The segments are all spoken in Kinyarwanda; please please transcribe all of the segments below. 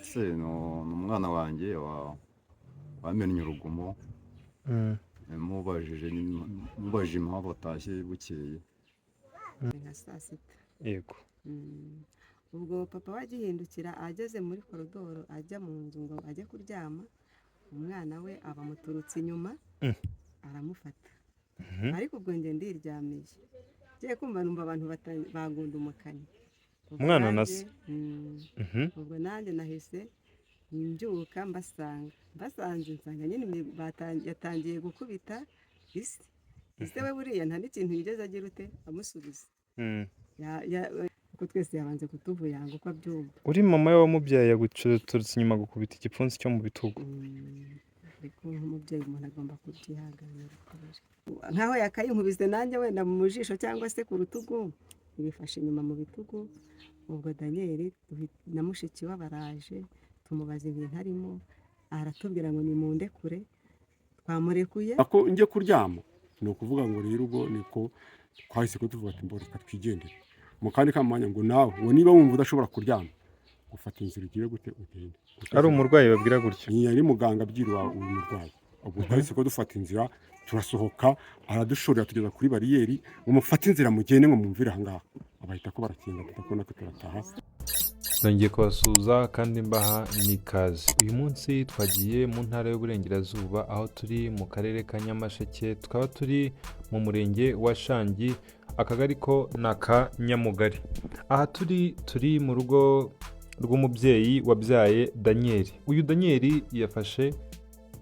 Mvutse ni umwana wanjye wamennye urugomo. Mubajije mubajije impamvu atashye bukeye. Nka saa 6. Ubwo papa we agihindukira ageze muri koridoro ajya mu nzu ngo ajye kuryama, umwana we aba amuturutse inyuma, aramufata. Ariko ubwo njye ndiryamiye, ngiye kumva numva abantu bagundumukanye. Ubwo Umwana na nanjye se? Ubwo nanjye nahise mbyuka mbasanga, mbasanze nsanga nyine yatangiye gukubita ise. Ise we buriya nta n'ikintu yigeze agira ute amusubiza. Kuko twese yabanje kutuvuyanga uko abyumva. Uri mama we wamubyaye yaguturutse inyuma gukubita igipfunsi cyo mu bitugu? Ariko nk'umubyeyi umuntu agomba kubyihanganira kubera nkaho yakayinkubise nanjye wenda mu jisho cyangwa se ku rutugu, ibifashe inyuma mu bitugu. Ubwo Daniyeli na mushiki we baraje, tumubaza ibintu arimo, aratubwira ngo nimundekure. Twamurekuye. Ako njye kuryama, ni ukuvuga ngo rero ubwo niko twahise ko tuvuga ati mbona reka twigendere. Mu kandi kamanya ngo nawe ngo niba wumva udashobora kuryama, ufata inzira ugire gute, ugende. Ari umurwayi babwira gutyo? Ni yari muganga abyira uyu murwayi. Ubwo twahise ko dufata inzira turasohoka, aradushorera tugeza kuri bariyeri ngo mufate inzira mugende, ngo mumvire aha ngaha. Abahita ko barakinga, tudakubona ko turataha. Nongeye kubasuhuza kandi mbaha n'ikaze. Uyu munsi twagiye mu ntara y'Uburengerazuba, aho turi mu karere ka Nyamasheke, tukaba turi mu murenge wa Shangi, akagari ko ni aka Nyamugari. Aha turi, turi mu rugo rw'umubyeyi wabyaye Daniyeli. Uyu Daniyeli yafashe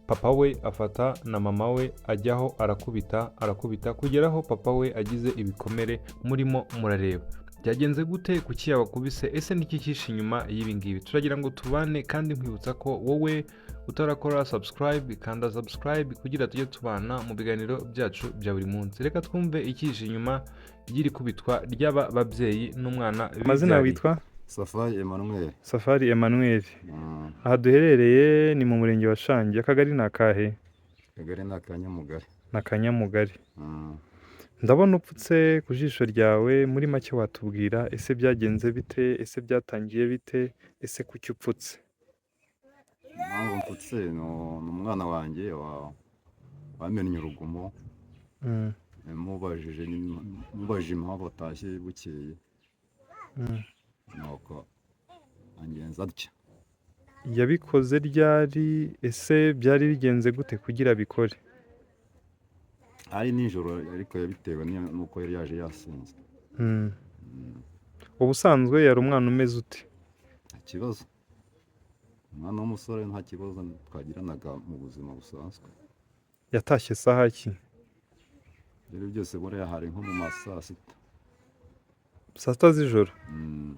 papa we, afata na mama we, ajyaho arakubita, arakubita kugera aho papa we agize ibikomere murimo murareba. Byagenze gute? Kuki yabakubise? Ese niki cyishe inyuma y'ibi ngibi? Turagira ngo tubane, kandi nkwibutsa ko wowe utarakora subscribe, kanda subscribe kugira tujye tubana mu biganiro byacu bya buri munsi. Reka twumve icyihishe inyuma y'iri kubitwa ry'aba babyeyi n'umwana Amazina? bibyariye. Witwa? Safari Emmanuel. Safari Emmanuel. Aha duherereye ni mu murenge wa Shangi, akagari ni akahe? Akagari ni aka Nyamugari. Ni Akanyamugari. Ndabona upfutse ku jisho ryawe. Muri make watubwira, ese byagenze bite? Ese byatangiye bite? Ese kuki upfutse? Impamvu mfutse ni umwana wanjye wamennye urugomo. Mubajije mubajije impamvu atashye bukeye, nuko angenza atya. Yabikoze ryari? Ese byari bigenze gute kugira abikore? Ari nijoro, ariko yabitewe n'uko yari yaje yasinze. Ubusanzwe yari umwana umeze ute? Nta kibazo, umwana w'umusore, nta kibazo twagiranaga mu buzima busanzwe. Yatashye saha ki? Ibyo byose buriya hari nko mu ma saa 6. Saa 6 z'ijoro? Mm.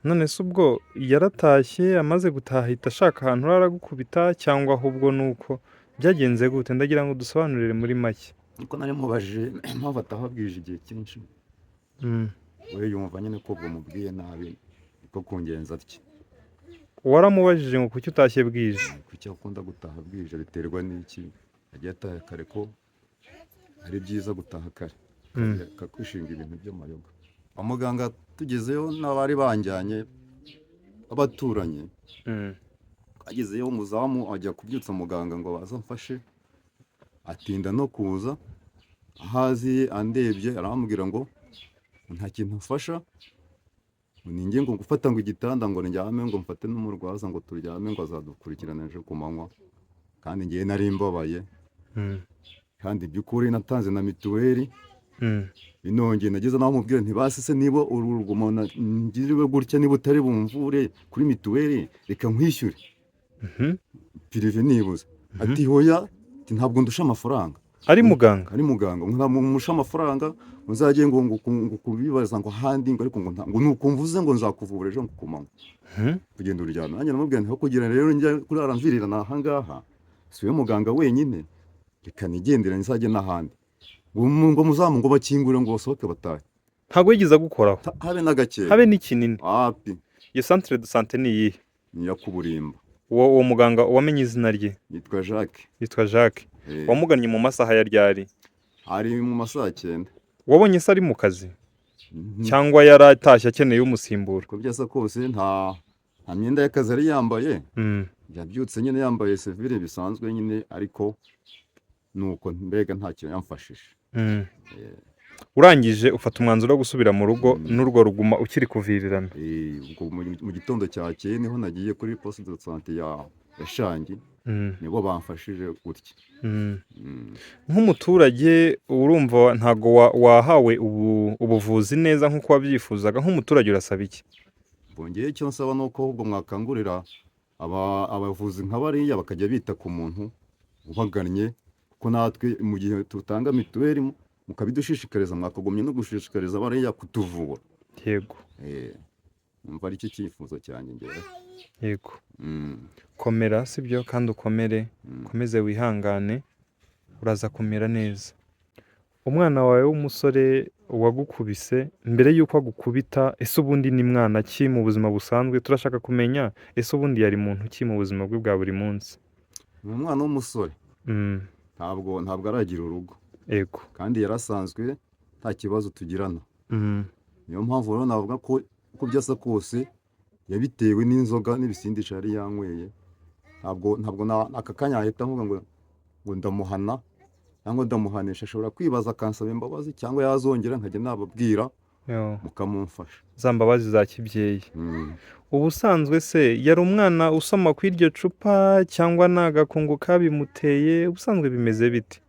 None se ubwo yaratashye, amaze gutaha ahita ashaka ahantu aragukubita, cyangwa ahubwo ni uko byagenze gute? Ndagira ngo dusobanurire muri make. Niko nari mubajije impamvu ataha bwije igihe cyinshi, we yumva nyine ko ubwo mubwiye nabi, niko kungenza atya. Waramubajije ngo kuki utashye bwije? Kuki akunda gutaha bwije, biterwa n'iki? Agiye ataha kare, ko ari byiza gutaha kare, akakwishinga ibintu by'amayoga. Kwa muganga tugezeyo n'abari banjyanye b'abaturanyi, agezeyo umuzamu ajya kubyutsa muganga ngo baze amfashe, atinda no kuza. Aho aziye andebye arambwira ngo nta kintu afasha, ngo ninjye ngo gufata ngo igitanda ngo ndyame, ngo mfate n'umurwaza ngo turyame, ngo azadukurikirana ejo ku manywa. Kandi ngewe nari mbabaye, kandi by'ukuri natanze na mituweli. Binongeye nageze naho mubwira nti basi se niba uru rugomo ngiriwe gutya, niba utari bumvure kuri mituweli, reka nkwishyure privé nibuze. Ati hoya, ati ntabwo ndusha amafaranga. Ari muganga? Ari muganga, ngo ntabwo murusha amafaranga, muzajye ngo kubibaza ngo ahandi, ngo ariko ngo ngo nuko mvuze ngo nzakuvura ejo ku manywa. Kugenda uryamye, nanjye namubwira nti aho kugira rero njya kurara mvirirana aha ngaha, si we muganga wenyine, reka nigendere nzajye n'ahandi. Ngo muzamu ngo bakingure ngo basohoke batahe. Ntabwo yigeze agukoraho? Habe na gake. Habe n'ikinini? Wapi. Iyo centre de santé ni iyihe? Ni iya Kuburimba. Uwo muganga wamenye izina rye? Yitwa Jacques. Yitwa Jacques? Eh. Wamugannye mu masaha ya ryari? Ari mu masaha 9. Wabonye se ari mu kazi Mhm. cyangwa yaratashye akeneye umusimbura? Uko byasa kose nta Nta myenda y'akazi yari yambaye. Yabyutse nyine yambaye sevire bisanzwe nyine, ariko nuko mbega nta kintu yamfashije. Urangije ufata umwanzuro wo gusubira mu rugo n'urwo ruguma ukiri kuvirirana. Ubwo mu gitondo cyakeye niho nagiye kuri poste de santé ya Shangi, nibo bamfashije gutya. Nk'umuturage urumva ntago wahawe ubuvuzi neza nk'uko wabyifuzaga. Nk'umuturage urasaba iki? Bongeye icyo nsaba ni uko ahubwo mwakangurira abavuzi nka bariya bakajya bita ku muntu ubagannye, kuko natwe mu gihe tutanga mituweli mukabidushishikariza, mwakagumye no gushishikariza bariya kutuvura. Yego. Numva ari cyo cyifuzo cyanjye ngewe. Yego. Komera, sibyo? Kandi ukomere, ukomeze wihangane, uraza kumera neza. Umwana wawe w'umusore wagukubise, mbere y'uko agukubita, ese ubundi ni mwana ki mu buzima busanzwe? Turashaka kumenya ese ubundi yari muntu ki mu buzima bwe bwa buri munsi? Ni umwana w'umusore. Ntabwo aragira urugo. Kandi yarasanzwe nta kibazo tugirana. Niyo mpamvu rero navuga ko uko byasa kose yabitewe n'inzoga n'ibisindisha yari yanyweye. Ntabwo aka kanya yahita avuga ngo ndamuhana cyangwa ndamuhanisha. Ashobora kwibaza akansaba imbabazi, cyangwa yazongera nkajya nababwira mukamumfasha. Za mbabazi za kibyeyi. Ubusanzwe se yari umwana usoma ku iryo cupa, cyangwa ni agakungu kabimuteye? Ubusanzwe bimeze bite?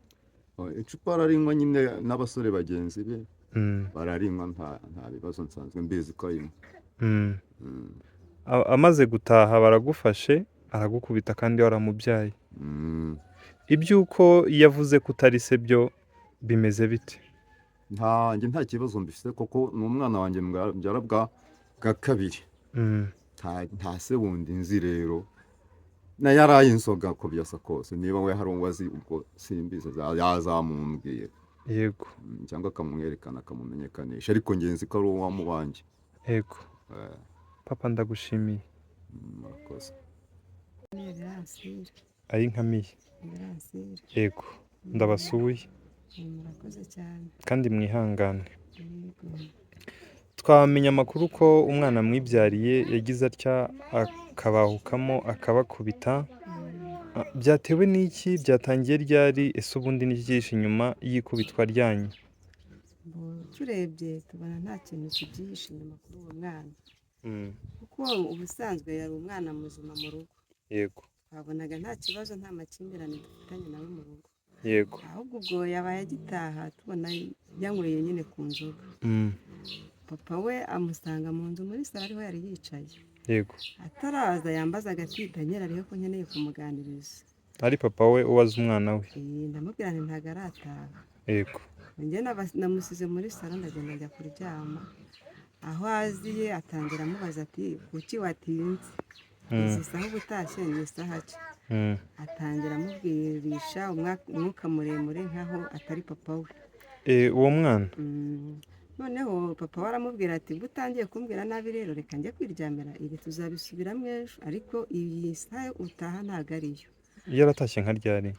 Oh, icupa ararinywa nyine n'abasore bagenzi be bararinywa, nta bibazo, nsanzwe mbizi ko ayinywa. Amaze gutaha baragufashe aragukubita kandi waramubyaye. Iby'uko yavuze ko utari se byo bimeze bite? Nta njye nta kibazo mbifite, kuko ni umwana wanjye mbyara bwa kabiri. Nta se wundi nzi rero, nayo araye inzoga uko byasa kose. Niba we hari uwo azi, ubwo simbizi, yazamumbwira. Cyangwa akamwerekana, akamumenyekanisha, ariko njye nzi ko ari uwo mu banjye. Papa, ndagushimiye. Murakoze. Biransira. Ayinkamiye. Biransira. Yego, ndabasuye. Murakoze cyane. Kandi mwihangane. Yego. Twamenya amakuru ko umwana mwibyariye yagize atya akabahukamo akabakubita. Byatewe n'iki? Byatangiye ryari? Ese ubundi n'iki cyihishe inyuma y'ikubitwa ryanyu? Ngo turebye tubona nta kintu kibyihishe inyuma kuri uwo mwana, kuko ubusanzwe yari umwana muzima mu rugo. Twabonaga nta kibazo, nta makimbirane dufitanye nawe mu rugo. Ahubwo ubwo yabaye agitaha tubona yanyweye nyine ku nzoga. Papa we amusanga mu nzu muri salo ariho yari yicaye. Ataraza yambazaga ati: "Daniel ariho ko nkeneye kumuganiriza?" Ari papa we ubaza umwana we? Ndamubwira nti ntabwo arataha. Njye namusize muri salo, ndagenda njya kuryama. Aho aziye atangira amubaza ati: "Kuki watinze? Izi saha uba utashye ni isaha ki?" Atangira amubwirisha umwuka muremure nkaho atari papa we. Uwo mwana? Noneho papa we aramubwira ati: "Ubwo utangiye kumbwira nabi rero, reka njye kwiryamira, ibi tuzabisubiramo ejo, ariko iyi saha utaha ntabwo ariyo." Yaratashye nka ryari?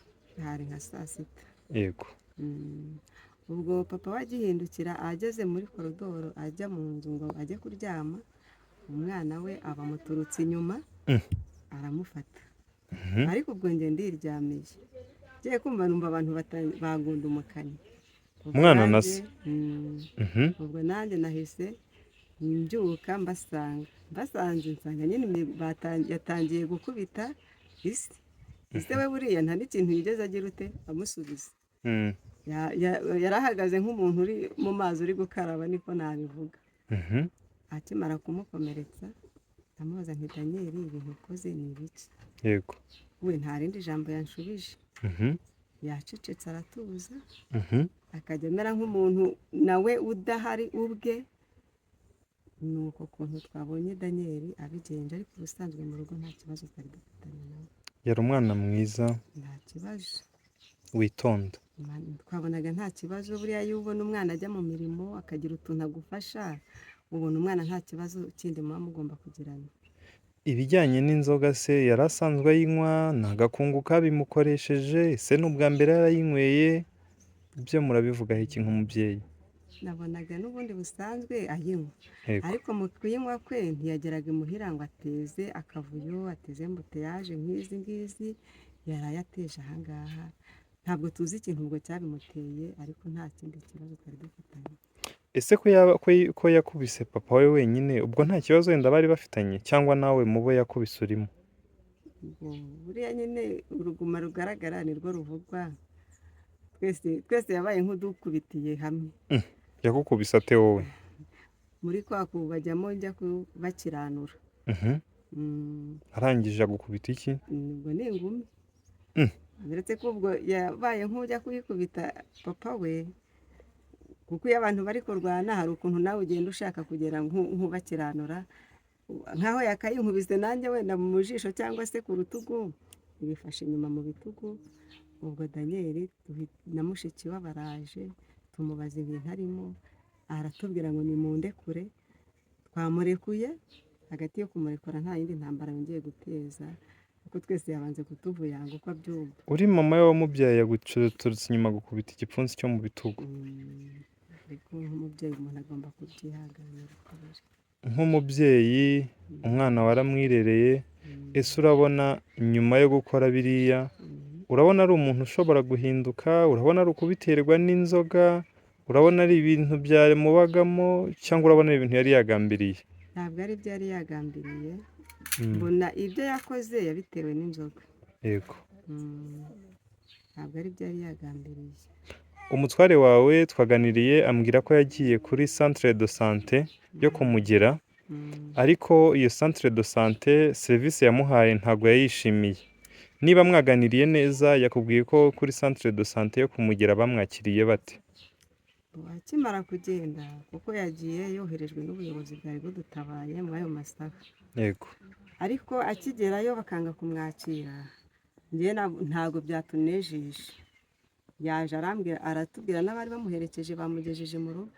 Hari nka saa 6. Ubwo papa we agihindukira ageze muri koridoro ajya mu nzu ngo ajye kuryama, umwana we aba amuturutse inyuma, aramufata. Ariko ubwo njye ndiryamiye, ngiye kumva numva abantu bagundumukanye. Ubwo Umwana na nanjye- se? Ubwo nanjye nahise mbyuka mbasanga, mbasanze nsanga nyine yatangiye gukubita isi. Ise we buriya nta n'ikintu yigeze agira ute amusubiza. Yarahagaze nk'umuntu uri mu mazi uri gukaraba, niko nabivuga. Akimara kumukomeretsa ndamubaza nti: "Daniel, ibintu ukoze ni ibiki?" We nta rindi jambo yanshubije. Yacecetse aratuza, akajya amera nk'umuntu nawe udahari ubwe. Ni uko kuntu twabonye Daniel abigenje, ariko ubusanzwe mu rugo nta kibazo twari dufitanye nawe. Yari umwana mwiza? Nta kibazo. Witonda? Twabonaga nta kibazo. Buriya iyo ubona umwana ajya mu mirimo akagira utuntu agufasha, ubona umwana nta kibazo kindi muba mugomba kugirana. Ibijyanye n'inzoga se, yari asanzwe ayinywa? Ni agakungu kabimukoresheje? Ese ni ubwa mbere yarayinyweye? Ibyo murabivugaho iki nk'umubyeyi? Nabonaga n'ubundi busanzwe ayinywa. Yego. Ariko mu kuyinywa kwe ntiyageraga imuhira ngo ateze akavuyo, ateze embouteillage nk'izi ngizi yaraye ateje ahangaha. Ntabwo tuzi ikintu ubwo cyabimuteye, ariko nta kindi kibazo twari dufitanye. Ese ko yaba ko yakubise papa we wenyine, ubwo nta kibazo wenda bari bafitanye, cyangwa nawe mubo yakubise urimo? Ubwo buriya nyine uruguma rugaragara nirwo ruvugwa, twese twese yabaye nk'udukubitiye hamwe. Yakukubise ate wowe? Muri kwa kubajyamo njya kubakiranura. Arangije agukubita iki? Ubwo ni ingumi. Uretse ko ubwo yabaye nk'ujya kuyikubita papa we, kuko iyo abantu bari kurwana hari ukuntu nawe ugenda ushaka kugera nk'ubakiranura, nk'aho yakayinkubise nanjye wenda mu jisho cyangwa se ku rutugu, ibifashe inyuma mu bitugu. Ubwo Daniyeli na mushiki we baraje, tumubaza ibintu arimo, aratubwira ngo nimundekure. Twamurekuye, hagati yo kumurekura nta yindi ntambara yongeye guteza, kuko twese yabanje kutuvuyanga uko abyumva. Uri mama we wamubyaye yaguturutse inyuma agukubita igipfunsi cyo mu bitugu. Ariko nk'umubyeyi umuntu agomba kubyihanganira uko biri. Nk'umubyeyi umwana waramwirereye, ese urabona nyuma yo gukora biriya, urabona ari umuntu ushobora guhinduka? Urabona ari ukubiterwa n'inzoga? Urabona ari ibintu byamubagamo, cyangwa urabona ari ibintu yari yagambiriye? Ntabwo ari ibyo yari yagambiriye. Mbona ibyo yakoze yabitewe n'inzoga. Ntabwo ari ibyo yari yagambiriye. Umutware wawe twaganiriye ambwira ko yagiye kuri centre de santé yo kumugera, ariko iyo centre de santé serivisi yamuhaye ntabwo yayishimiye. Niba mwaganiriye neza, yakubwiye ko kuri centre de santé yo kumugera bamwakiriye bate? Akimara kugenda, kuko yagiye yoherejwe n'ubuyobozi bwari budutabaye muri ayo masaha, ariko akigerayo bakanga kumwakira, njyewe ntabwo byatunejeje. Yaje arambwira, aratubwira n'abari bamuherekeje bamugejeje mu rugo,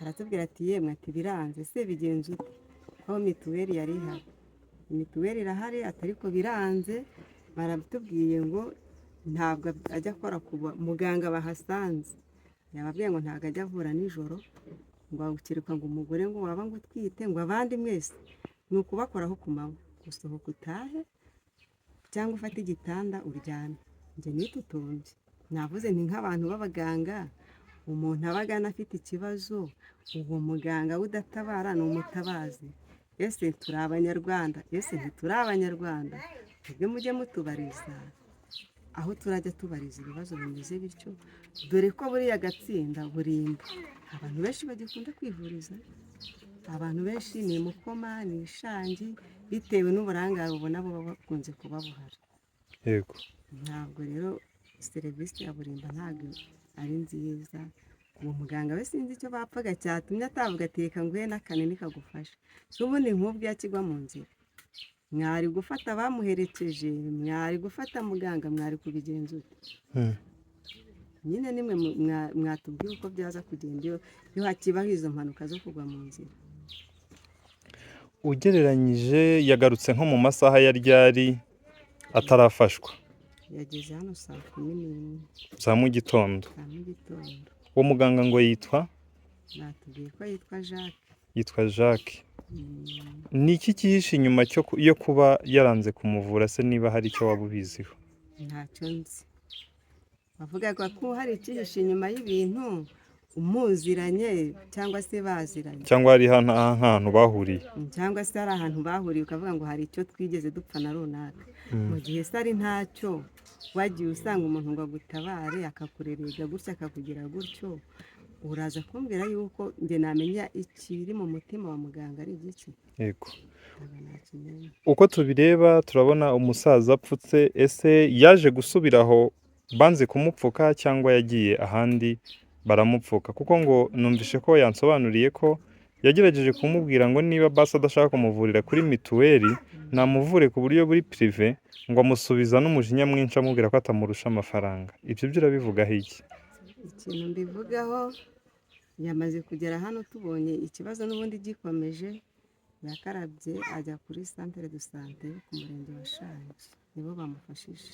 aratubwira ati: "Yemwe," ati: "biranze se bigenze ute?" Aho mituweli yari ihari, mituweli irahari, ati: "Ariko biranze, baratubwiye ngo ntabwo ajya akora ku muganga bahasanze." Yababwiye ngo ntabwo ajya avura nijoro, ngo kereka ngo umugore ngo waba ngo utwite, ngo abandi mwese ni ukubakoraho ku manywa, gusohoka utahe cyangwa ufate igitanda uryame. Njye nitutumbye, navuze nti: "Nk'abantu b'abaganga, umuntu aba agana afite ikibazo, uwo muganga we udatabara ni umutabazi? Ese turi Abanyarwanda? Ese ntituri Abanyarwanda? Mwebwe mujye mutubariza aho turajya tubariza ibibazo bimeze bityo, dore ko buriya agatsinda Burimba abantu benshi bagikunda kwivuriza. Abantu benshi ni Mukoma, ni Ishangi, bitewe n'uburangare ubona buba bukunze kuba buhari." Ntabwo rero serivisi ya Burimba ntabwo ari nziza. Uwo muganga we sinzi icyo bapfaga cyatumye atavuga ati: "Reka nguhe n'akanini kagufasha." Si ubundi nk'ubwo iyo akigwa mu nzira, mwari gufata abamuherekeje, mwari gufata muganga, mwari kubigenza ute? Nyine nimwe mwatubwiye uko byaza kugenda iyo hakibaho izo mpanuka zo kugwa mu nzira. Ugereranyije yagarutse nko mu masaha ya ryari atarafashwa? Yageze hano saa 11. Za mu gitondo? Za mu gitondo. Uwo muganga ngo yitwa? Batubwiye ko yitwa Jacques. Yitwa Jacques. Ni iki cyihishe inyuma yo kuba yaranze kumuvura se, niba hari icyo waba ubiziho? Ntacyo nzi. Bavugaga ko hari icyihishe inyuma y'ibintu, umuziranye cyangwa se baziranye. Cyangwa hari nk'ahantu bahuriye. Cyangwa se hari ahantu bahuriye, ukavuga ngo hari icyo twigeze dupfa na runaka, mu gihe se ari ntacyo. Wagiye usanga umuntu ngo agutabare, akakurerega gutya, akakugira gutyo, uraza kumbwira yuko njye namenya ikiri mu mutima wa muganga ari igiki? Ntabwo nakimenya. Uko tubireba turabona umusaza apfutse. Ese yaje gusubira aho banze kumupfuka, cyangwa yagiye ahandi baramupfuka? Kuko ngo numvishe ko yansobanuriye ko yagerageje kumubwira ngo niba basi adashaka kumuvurira kuri mituweli, namuvure ku buryo buri privé, ngo amusubiza n'umujinya mwinshi amubwira ko atamurusha amafaranga. Ibyo byo urabivugaho iki? Ikintu mbivugaho, yamaze kugera hano tubonye ikibazo n'ubundi gikomeje, yakarabye ajya kuri centre de santé yo ku murenge wa Shangi, nibo bamufashije.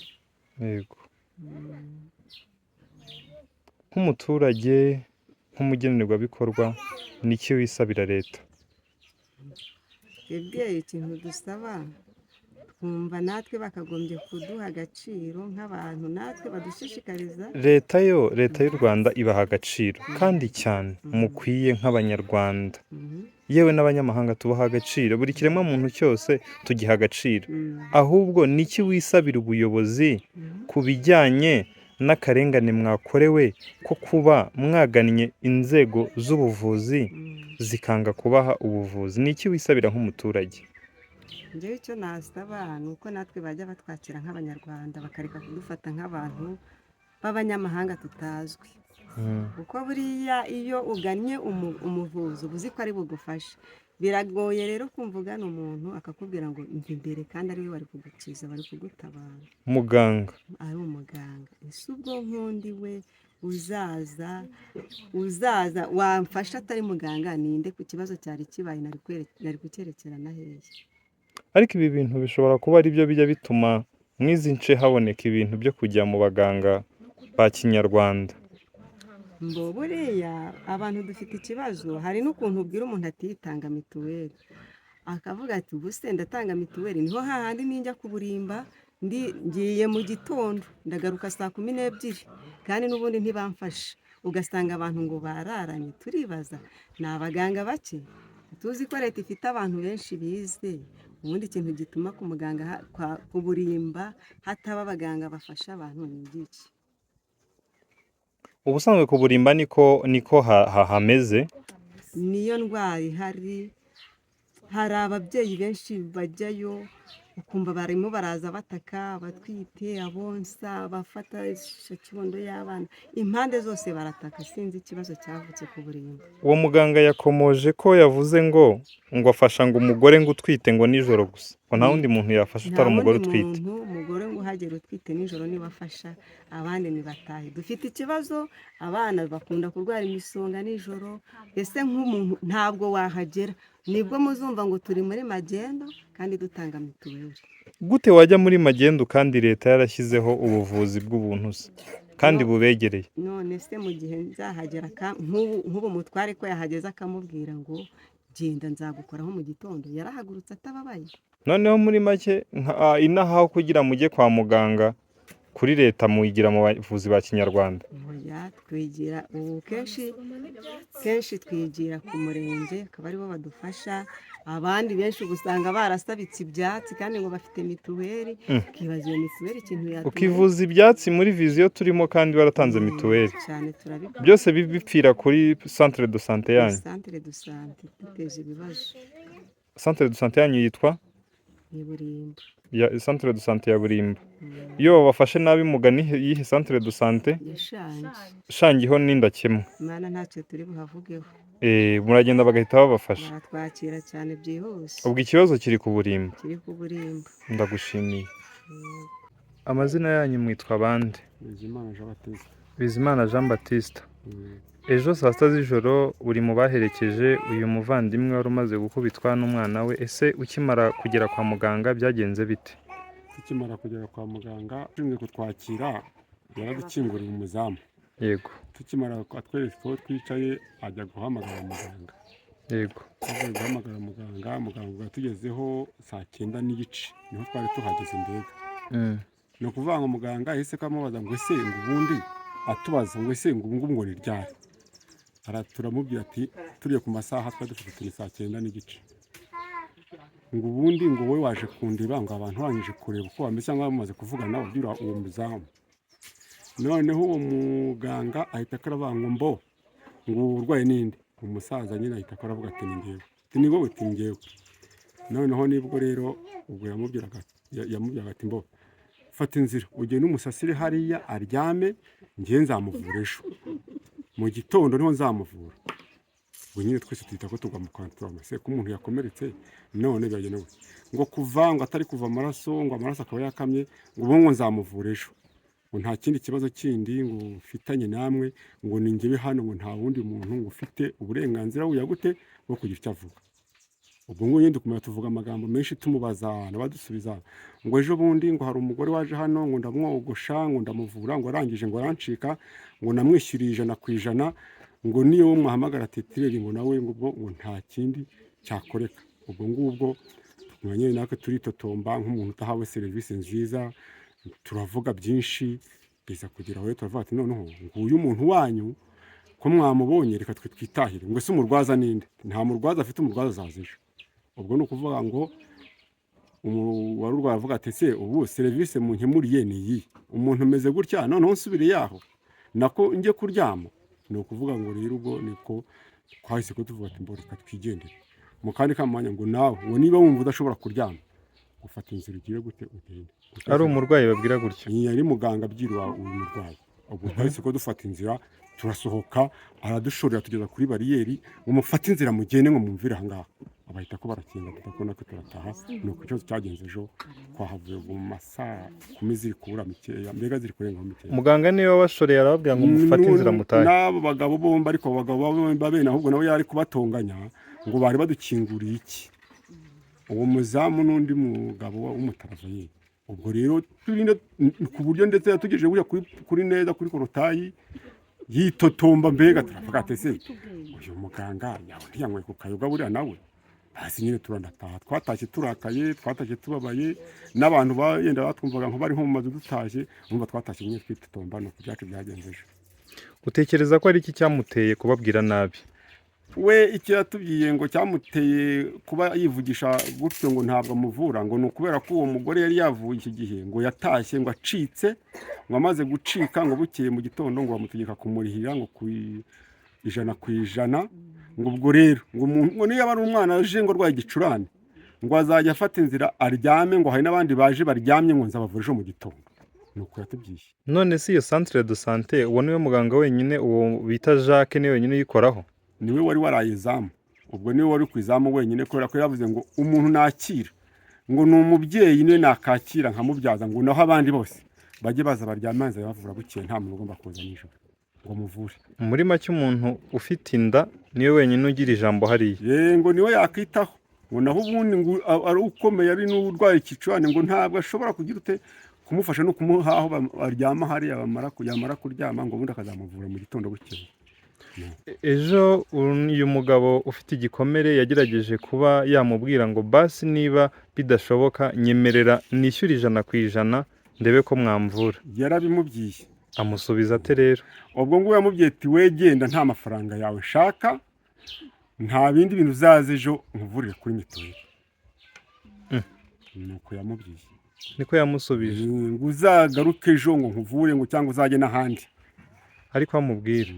Nk'umuturage Nk'umugenerwabikorwa, ni iki wisabira leta? Twebwe ikintu dusaba, twumva natwe bakagombye kuduha agaciro nk'abantu, natwe badushishikariza. Leta yo, leta y'u Rwanda ibaha agaciro kandi cyane mukwiye nk'Abanyarwanda, yewe n'abanyamahanga tubaha agaciro, buri kiremwa muntu cyose tugiha agaciro. Ahubwo niki wisabira ubuyobozi ku bijyanye n'akarengane mwakorewe ko kuba mwagannye inzego z'ubuvuzi zikanga kubaha ubuvuzi? Niki wisabira nk'umuturage? Njyewe icyo nasaba ni uko natwe bajya batwakira nk'Abanyarwanda, bakareka kudufata nk'abantu b'abanyamahanga tutazwi, kuko buriya iyo ugannye umuvuzi uba uzi ko ari bugufashe. Biragoye rero kumva ugana umuntu akakubwira ngo mva imbere, kandi ari we wari kugukiza, bari kugutabara. Muganga. Ari umuganga. Ese ubwo nk'undi we uzaza wamfasha atari muganga ninde? Ku kibazo cyari kibaye nari kucyerekerana hehe? Ariko ibi bintu bishobora kuba ari byo bijya bituma mu izi nce haboneka ibintu byo kujya mu baganga ba kinyarwanda. Mbo buriya abantu dufite ikibazo. Hari n'ukuntu ubwira umuntu ati tanga mituweli, akavuga ati ubu se ndatanga mituweli? Niho hahandi ninjya kuburimba, ndi ngiye mu gitondo, ndagaruka saa 12, kandi n'ubundi ntibamfashe. Ugasanga abantu ngo bararanye. Turibaza, ni abaganga bake? Tuzi ko leta ifite abantu benshi bize. Ubundi ikintu gituma ku muganga ku burimba hataba abaganga bafasha abantu ni igiki? Ubusanzwe ku burimba niko hameze. Niyo ndwara ihari. Hari ababyeyi benshi bajyayo, ukumva barimo baraza bataka, abatwite, abonsa, abafata kibondo y'abana, impande zose barataka. Sinzi ikibazo cyavutse ku burimba. Uwo muganga yakomoje ko yavuze ngo afasha ngo umugore ngo utwite ngo nijoro gusa, ngo nta wundi muntu yafasha Nta utari umugore wundi utwite. muntu, umugore ngo uhagera utwite nijoro niba afasha, abandi ntibatahe. Dufite ikibazo, abana bakunda kurwara imisonga nijoro. Ese nk'umuntu ntabwo wahagera, nibwo muzumva ngo turi muri magendo kandi dutanga mituweli. Gute wajya muri magendu kandi leta yarashyizeho ubuvuzi bw'ubuntu se kandi bubegereye? None se mu gihe nzahagera, nk'ubu mutware ko yahageze akamubwira ngo genda nzagukoraho mu gitondo, yarahagurutse atababaye? Noneho muri make inaha aho kugira mujye kwa muganga kuri leta, muyigira mu bavuzi ba kinyarwanda? Oya, twigira ubu kenshi kenshi twigira ku murenge, akaba aribo badufasha. Abandi benshi uba usanga barasabitse ibyatsi kandi ngo bafite mituweli. Ukibaza iyo mituweli ikintu yatuma. Ukivuza ibyatsi muri vision turimo kandi waratanze mituweli? Cyane, turabikora. Byose bipfira kuri centre de santé yanyu? Centre de santé duteje ibibazo. Centre de santé yanyu yitwa? Ni Burimba. Ya centre de santé ya Burimba. Iyo babafashe nabi mugana iyihe centre de santé? Yashange. Shangiho n'indakemwa. Imana ntacyo turi buhavugeho. Muragenda bagahita babafasha? Baratwakira cyane byihuse. Ubwo ikibazo kiri ku Burimba? Kiri ku Burimba. Ndagushimiye. Amazina yanyu mwitwa bande? Bizimana Jean Baptiste. Bizimana Jean Baptiste, ejo saa 6 z'ijoro uri mu baherekeje uyu muvandimwe wari umaze gukubitwa n'umwana we. Ese ukimara kugera kwa muganga byagenze bite? Tukimara kugera kwa muganga, ushinzwe kutwakira yaradukinguriye, umuzamu. Tukimara atwereka aho twicaye, ajya guhamagara muganga. Avuye guhamagara muganga, muganga ubwo yatugezeho saa 9:30, niho twari tuhageze mbega. Ni ukuvuga ngo muganga yahise amubaza ngo ese ngo ubundi, atubaza ngo ese ngo ubu ngubu ngo ni ryari? Turamubwira ati turiye ku masaha twari dufite, turi saa 9:30. Ngo ubundi ngo wowe waje kundeba, ngo abantu barangije kureba uko bameze cyangwa bamaze kuvugana nawe, abwira uwo muzamu. Noneho uwo muganga ahita akaravuga ngo mbo ngo ubu burwayi ninde? Umusaza nyine ahita akaravuga ati ni njyewe. Ati ni wowe? Ati ni njyewe. Noneho nibwo rero ubwo yamubwiraga ati mbo fata inzira ugende umusasire hariya aryame, njyewe nzamuvura ejo mu gitondo, niho nzamuvura. Ubwo nyine twese tuhita ko tugwa mu kantu, turabona ko umuntu yakomeretse. None biragenda gute? Ngo kuva ngo atari kuva amaraso, ngo amaraso akaba yakamye, ngo ubu ngo nzamuvura ejo, ngo nta kindi kibazo kindi ngo mfitanye namwe, ngo ni njyewe hano, ngo nta wundi muntu ngo ufite uburenganzira buya gute bwo kugira icyo avuga. Ubwo ngubu nyine dukomeza tuvuga amagambo menshi, tumubaza nabadusubiza ngo ejo bundi ngo hari umugore waje hano, ngo ndamwogosha, ngo ndamuvura, ngo arangije ngo arancika, ngo namwishyuriye 100%. Ngo niyo mwahamagara titulaire, ngo nawe ngo ubwo ngo nta kindi cyakoreka. Ubwo ngubwo nyine natwe turitotomba nk'umuntu utahawe serivisi nziza, turavuga byinshi, biza kugera aho rero turavuga ati: "Noneho nguyu umuntu wanyu ko mwamubonye, reka twe twitahire." Ngo ese umurwaza ninde? Nta murwaza afite, umurwaza azaza ejo. Ubwo ni ukuvuga ngo wari urwaye avuga ati: "Ese ubu serivisi munkemuriye ni iyi? Umuntu umeze gutya, noneho nsubire yaho nako njye kuryama?" Ni ukuvuga ngo rero ubwo niko twahise ko tuvuga ati: "Mbo reka twigendere." Mu kandi kamanya ngo nawe ngo niba wumva udashobora kuryama, ufata inzira ugire gute, ugende. Ari umurwayi babwira gutyo? Iyi yari muganga abyirwa uyu murwayi. Ubwo twahise ko dufata inzira turasohoka, aradushorera tugeza kuri bariyeri, ngo mufate inzira mugende, ngo mumvire aha ngaha. Abahita ko barakinga, tudakubona ko turataha. Ni uko ikibazo cyagenze ejo, twahavuye mu masaa 10 ziri kubura mikeya, mbega ziri kurengaho mikeya. Muganga niwe wabashoreye arababwira ngo mufate inzira mutahe? N'abo bagabo bombi, ariko abo bagabo bombi bene ahubwo nawe yari kubatonganya ngo bari badukinguriye iki, uwo muzamu n'undi mugabo w'umutaravayeri. Ubwo rero turinde ku buryo ndetse yatugejeje gutya kuri neza kuri portail yitotomba, mbega turavuga ati: "Ese uyu muganga yawe ntiyanyweye ku kayoga buriya nawe?" Hasi nyine turanataha. Twatashye turakaye, twatashye tubabaye, n'abantu yenda batwumvaga nko bari nko mu mazu dutashye, urumva twatashye nyine twitotomba. Ni uko ibyacu byagenze ejo. Utekereza ko ari iki cyamuteye kubabwira nabi? We icyo yatubwiye ngo cyamuteye kuba yivugisha gutyo ngo ntabwo amuvura, ngo ni ukubera ko uwo mugore yari yavuye iki gihe, ngo yatashye ngo acitse, ngo amaze gucika, ngo bukeye mu gitondo ngo bamutegeka kumurihira ngo ku 100%. Ngo ubwo rero ngo umuntu ngo niyo ari umwana aje ngo arwaye igicurane, ngo azajya afata inzira aryame, ngo hari n'abandi baje baryamye, ngo nzabavura ejo mu gitondo. Ni uko yatubwiye. None si iyo centre de santé, uwo niwe muganga wenyine, uwo bita Jacques niwe wenyine uyikoraho? Niwe wari waraye izamu, ubwo niwe wari ku izamu wenyine, kubera ko yavuze ngo umuntu nakira ngo ni umubyeyi, niwe nakakira nkamubyaza, ngo naho abandi bose bajye baza baryame, bavura bukeye, nta muntu ugomba kuza nijoro ngo muvure. Muri make umuntu ufite inda niwe wenyine ugira ijambo hariya? Ye, ngo niwe yakwitaho, ngo naho ubundi ngo ari ukomeye, ari n'urwaye igicurane, ngo ntabwo ashobora kugira ute kumufasha no kumuha aho baryama hariya, bamara yamara kuryama, ngo ubundi akazamuvura mu gitondo bukeye. Ejo uyu mugabo ufite igikomere yagerageje kuba yamubwira ngo basi niba bidashoboka nyemerera nishyure 100% ndebe ko mwamvura? Yarabimubwiye. Amusubiza ate rero? Ubwo ngubu yamubwiye ati: "Wegenda, nta mafaranga yawe nshaka, nta bindi bintu, uzaza ejo nkuvurire kuri mituweli." Nuko yamubwiye. Niko yamusubije? Ngo uzagaruke ejo ngo nkuvure, ngo cyangwa uzajye n'ahandi. Ariko amubwira,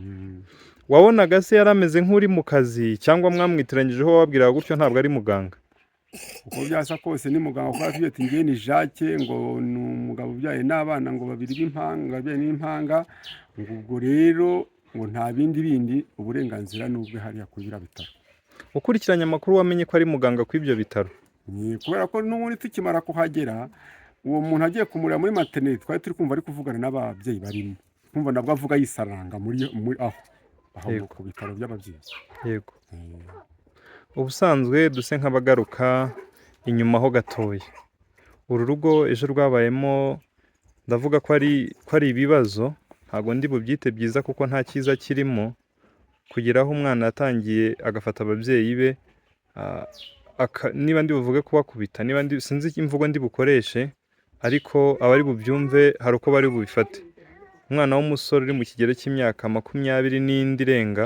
wabonaga se yari ameze nk'uri mu kazi, cyangwa mwamwitiranyijeho wababwiraga gutyo, ntabwo ari muganga? Uko byasa kose ni muganga, kuko yatubwiye ati: "Ngewe ni Jacques," ngo ni umugabo ubyaye n'abana ngo babiri b'impanga, abyaye n'impanga. Ngo ubwo rero ngo nta bindi bindi, uburenganzira ni ubwe hariya kuri biriya bitaro. Ukurikiranye amakuru wamenye ko ari muganga ku ibyo bitaro? Ni kubera ko n'ubundi tukimara kuhagera, uwo muntu agiye kumureba muri maternité, twari turi kumva ari kuvugana n'ababyeyi barimo, kumva nabwo avuga yisaranga muri aho ku bitaro by'ababyeyi. Yego. Ubusanzwe duse nk'abagaruka inyuma ho gatoya, uru rugo ejo rwabayemo, ndavuga ko ari ibibazo, ntabwo ndi bubyite byiza kuko nta cyiza kirimo, kugera aho umwana yatangiye agafata ababyeyi be, niba ndi buvuge kubakubita, niba ndi, sinzi imvugo ndi bukoreshe, ariko abari bubyumve hari uko bari bubifate. Umwana w'umusore uri mu kigero cy'imyaka 20 n'indi irenga,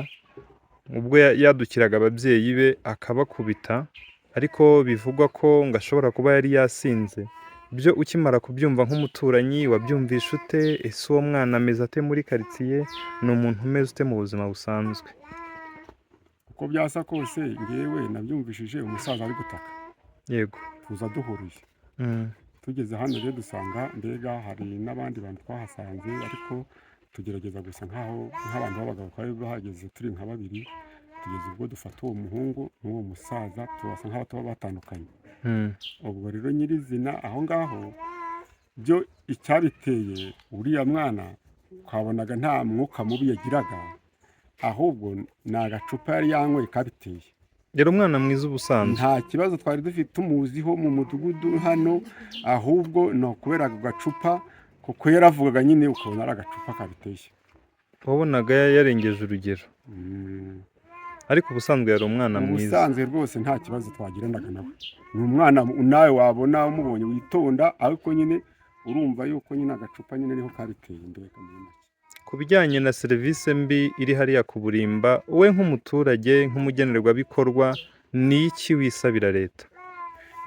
ubwo yadukiraga ababyeyi be akabakubita, ariko bivugwa ko ngo ashobora kuba yari yasinze. Byo ukimara kubyumva nk'umuturanyi wabyumvishe ute? Ese uwo mwana ameze ate muri karitsiye? Ni umuntu umeze ute mu buzima busanzwe? Uko byasa kose ngewe nabyumvishije umusaza ari gutaka. Tuza duhuruye. Tugeze hano rero dusanga mbega hari n'abandi bantu twahasanze, ariko tugerageza gusa nk'aho nk'abantu b'abagabo twari bahageze turi nka babiri, tugeze ubwo dufata uwo muhungu n'uwo musaza, tubasa nk'aho tuba batandukanye. Ubwo rero nyirizina aho ngaho byo icyabiteye, uriya mwana twabonaga nta mwuka mubi yagiraga, ahubwo ni agacupa yari yanyweye kabiteye. Yari umwana mwiza ubusanzwe? Nta kibazo twari dufite tumuziho mu mudugudu hano, ahubwo ni ukubera ako gacupa, kuko yaravugaga nyine ukabona ari agacupa kabiteye. Wabonaga yarengeje urugero. Ariko ubusanzwe yari umwana mwiza. Ubusanzwe rwose nta kibazo twagiranaga nawe, ni umwana nawe wabona umubonye witonda, ariko nyine urumva yuko nyine agacupa nyine niho kabiteye imbere muri make. Ku bijyanye na serivisi mbi iri hariya ku Burimba, wowe nk'umuturage, nk'umugenerwabikorwa, ni iki wisabira leta?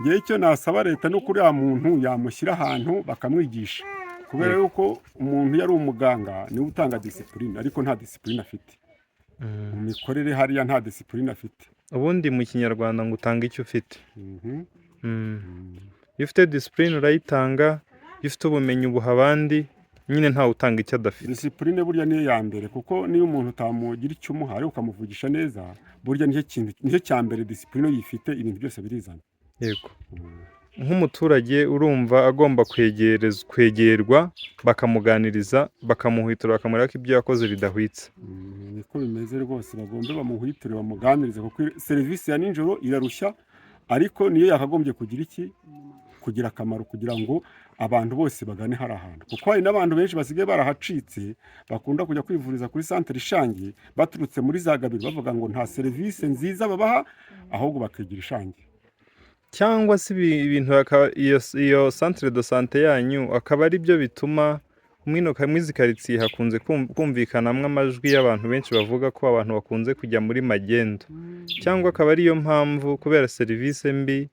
Ngewe icyo nasaba leta no kuri uriya muntu yamushyira ahantu bakamwigisha, kubera yuko umuntu iyo ari umuganga niwe utanga disipurine, ariko nta disipurine afite mu mikorere hariya, nta disipurine afite. Ubundi mu Kinyarwanda ngo utanga icyo ufite. Iyo ufite disipurine urayitanga, iyo ufite ubumenyi ubuha abandi, nyine ntawe utanga icyo adafite. Disipurine burya niyo ya mbere, kuko niyo umuntu utamugira icyo umuha ariko ukamuvugisha neza, burya nicyo kintu, nicyo cya mbere. Disipurine uyifite ibintu byose birizana. Yego, nk'umuturage urumva agomba kwegerwa, bakamuganiriza, bakamuhwitura, bakamwereka ko ibyo yakoze bidahwitse. Niko bimeze rwose, bagombe bamuhwiture, bamuganirize, kuko serivisi ya nijoro irarushya, ariko niyo yakagombye kugira iki, kugira akamaro, kugira ngo abantu bose bagane hari ahantu, kuko hari n'abantu benshi basigaye barahacitse, bakunda kujya kwivuriza kuri santere Ishangi baturutse muri za Gabiro, bavuga ngo nta serivisi nziza babaha, ahubwo bakigira Ishangi. Cyangwa se ibintu iyo centre de santé yanyu akaba ari byo bituma mwino izi karitsiye hakunze kumvikanamwo amajwi y'abantu benshi bavuga ko abantu bakunze kujya muri magendu, cyangwa akaba ariyo mpamvu kubera serivisi mbi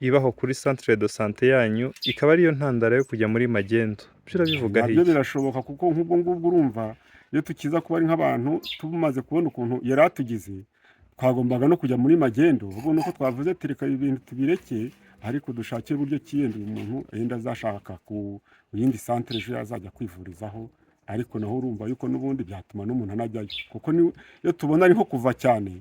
ibaho kuri centre de santé yanyu, ikaba ariyo ntandaro yo kujya muri magendu. Byo urabivugaho Nabyo iki? birashoboka, kuko nk'ubwo ngubwo urumva iyo tukiza kuba ari nk'abantu tumaze kubona ukuntu yari atugize, twagombaga no kujya muri magendu. Ubwo nuko twavuze tereka ibintu tubireke, ariko dushakire uburyo ki yenda uyu muntu yenda azashaka ku yindi santere ejo yazajya kwivurizaho, ariko naho urumva yuko n'ubundi byatuma n'umuntu anajyayo, kuko iyo tubona ari nko kuva cyane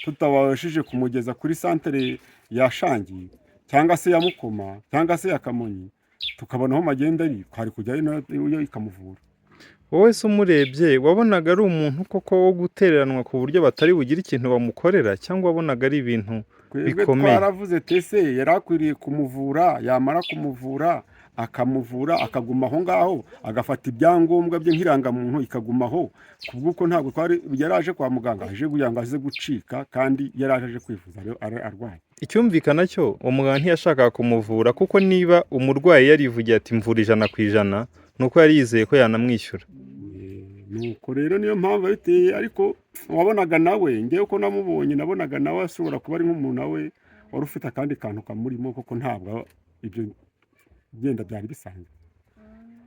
tutabashije kumugeza kuri santere ya Shangi cyangwa se ya Mukoma cyangwa se ya Kamonyi, tukabona aho magenda ari, twari kujyayo nayo ikamuvura. Wowe se umurebye wabonaga ari umuntu koko wo gutereranwa ku buryo batari bugire ikintu bamukorera, cyangwa wabonaga ari ibintu Twebwe bikomeye? twaravuze tese yari akwiriye kumuvura, yamara kumuvura akamuvura akaguma aho ngaho, agafata ibyangombwa bye nk'irangamuntu ikagumaho, kubw'uko ntabwo twari yari aje kwa muganga aje kugira ngo aze gucika, kandi yari aje kwivuza arwaye. Icyumvikana cyo uwo muganga ntiyashakaga kumuvura, kuko niba umurwayi yarivugiye ati mvura 100%, ni uko yari yizeye ko yanamwishyura. Nuko rero niyo mpamvu yabiteye, ariko wabonaga nawe, ngewe uko namubonye, nabonaga nawe ashobora kuba ari nk'umuntu nawe wari ufite akandi kantu kamurimo, kuko ntabwo ibyo genda byari bisanzwe.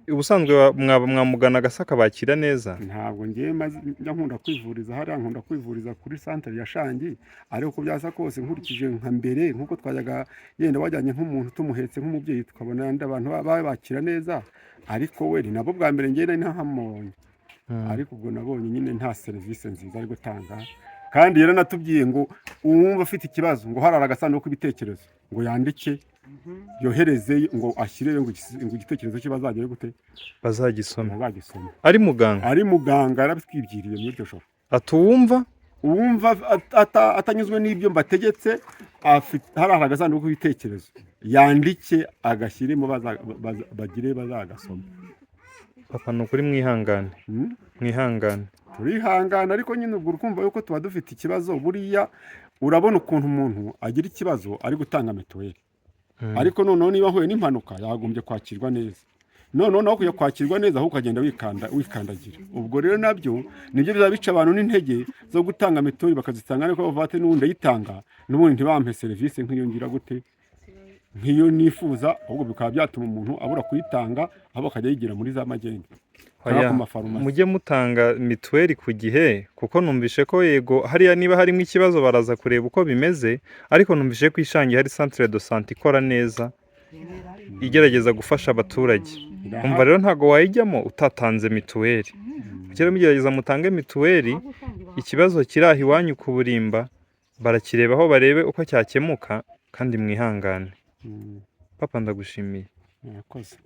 Ubusanzwe mwamugana agasa akabakira neza? Ntabwo ngewe njya nkunda kwivuriza hariya, nkunda kwivuriza kuri santere ya Shangi, ariko uko byasa kose nkurikije nka mbere nk'uko twajyaga yenda wajyanye nk'umuntu tumuhetse nk'umubyeyi, tukabona yenda abantu babakira neza, ariko we ni nabo bwa mbere ngewe nari ntahamubonye. Ariko ubwo nabonye nyine nta serivisi nziza ari gutanga, kandi yaranatubwiye ngo uwumva afite ikibazo ngo harara agasanduku k'ibitekerezo, ngo yandike yohereze, ngo ashyireyo ngo igitekerezo cye bazagere gute? Bazagisome. Bazagisome. Ari muganga? Ari muganga, yarabitwibwiriye muri iryo joro. Atuwumva Uwumva atanyuzwe n'ibyo mbategetse, hari agasanduku k'ibitekerezo, yandike agashyiremo, bagire bazagasoma. Papa, ni ukuri mwihangane. Mwihangane. Turihangana, ariko nyine ubwo urukumva yuko tuba dufite ikibazo. Buriya urabona ukuntu umuntu agira ikibazo ari gutanga mituweli, ariko noneho niba ahuye n'impanuka yagombye kwakirwa neza, noneho nawe kujya kwakirwa neza ahubwo ukagenda wikanda wikandagira, ubwo rero nabyo nibyo bizaba bica abantu n'intege zo gutanga mituweli, bakazitanga ariko bavuga ati n'ubundi ndayitanga, n'ubundi ntibampe serivisi nk'iyo ngira gute, nk'iyo nifuza, ahubwo bikaba byatuma umuntu abura kuyitanga, ahubwo akajya yigira muri za magendu cyangwa Oya, ku mafarumasi. Mujye mutanga mituweli ku gihe, kuko numvishe ko yego hariya niba harimo ikibazo baraza kureba uko bimeze, ariko numvishe ko Ishangi hari centre de santé ikora neza, igerageza gufasha abaturage. Umva rero, ntabwo wayijyamo utatanze mituweli. Mujye rero mugerageza mutange mituweli. Ikibazo kiri aho iwanyu ku Burimba barakirebaho, barebe uko cyakemuka, kandi mwihangane. Papa, ndagushimiye. Murakoze.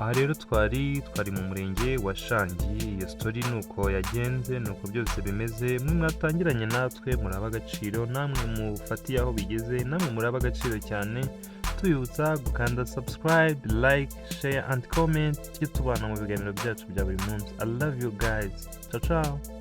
Aha rero twari mu murenge wa Shangi. Iyo story ni uko yagenze, ni uko byose bimeze. Mwe mwatangiranye natwe muri ab'agaciro, namwe mufatiye aho bigeze, namwe muri ab'agaciro cyane. Tubibutsa gukanda subscribe, like, share and comment, tujye tubana mu biganiro byacu bya buri munsi. I love you guys. Ciao ciao.